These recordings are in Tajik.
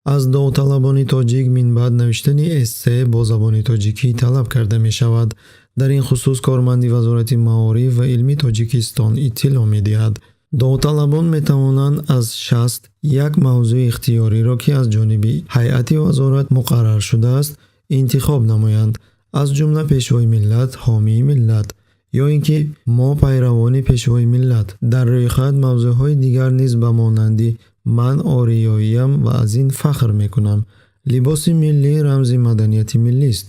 Аз довталабони тоҷик минбаъд навиштани эссе бо забони тоҷикӣ талаб карда мешавад. Дар ин хусус корманди Вазорати маориф ва илми Тоҷикистон иттилоъ медиҳад. Довталабон метавонанд аз 61 мавзӯи ихтиёриро, ки аз ҷониби ҳайати вазорат муқаррар шудааст, интихоб намоянд, аз ҷумла «Пешвои миллат – ҳомии миллат» ё ин ки «Мо пайравони Пешвои миллат». Дар рӯйхат мавзӯъҳои дигар низ ба монанди «Ман ориёиям ва аз ин фахр мекунам», «Либоси миллӣ рамзи маданияти миллист»,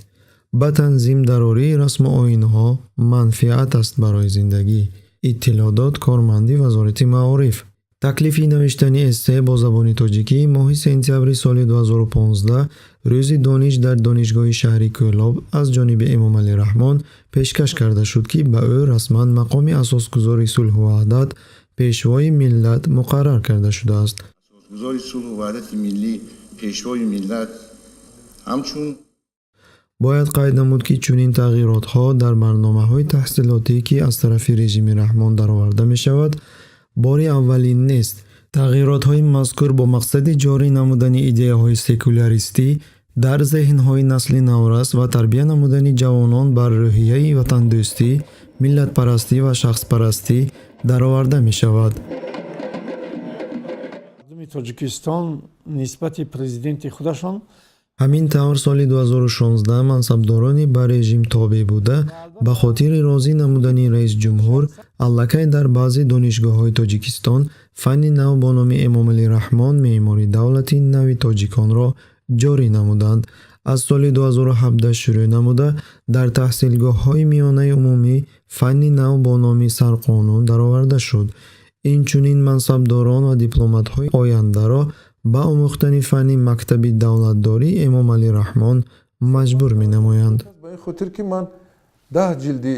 «Ба танзим дарории расму оинҳо манфиат аст барои зиндагӣ», иттилоъ дод корманди Вазорати маориф. Таклифи навиштани эссе бо забони тоҷикӣ моҳи сентябри соли 2015, Рӯзи дониш, дар Донишгоҳи шаҳри Кӯлоб аз ҷониби Эмомалӣ Раҳмон пешкаш карда шуд, ки ба ӯ расман мақоми Асосгузори сулҳу ваҳдат, Пешвои миллат муқаррар карда шудааст. Асосгузори сулҳу ваҳдати миллӣ, Пешвои миллат ҳамчун Бояд қайд намуд, ки чунин тағйиротҳо дар барномаҳои таҳсилотӣ, ки аз тарафи режими Раҳмон дароварда мешавад, бори аввалин нест. Тағйиротҳои мазкур бо мақсади ҷорӣ намудани идеяҳои секуляристӣ дар зеҳнҳои насли наврас ва тарбия намудани ҷавонон бар рӯҳияи ватандӯстӣ, миллатпарастӣ ва шахспарастӣ дароварда мешавад. Мардуми Тоҷикистон нисбати президенти худашон Ҳамин тавр, соли 2016 мансабдорони ба режим тобеъ буда ба хотири розӣ намудани раисҷумҳур аллакай дар баъзе донишгоҳҳои Тоҷикистон фанни нав бо номи «Эмомалӣ Раҳмон – меъмори давлати нави тоҷикон»-ро ҷорӣ намуданд. Аз соли 2017 шурӯъ намуда, дар таҳсилгоҳҳои миёнаи умумӣ фанни нав бо номи «Сарқонун» дароварда шуд. Инчунин мансабдорон ва дипломатҳои ояндаро ба омӯхтани фанни «Мактаби давлатдории Эмомалӣ Раҳмон» маҷбур менамоянд. Ба ин хотир, ки ман 10 ҷилди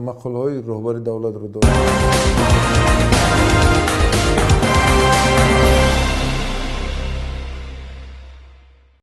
мақолаҳои роҳбари давлатро дорам.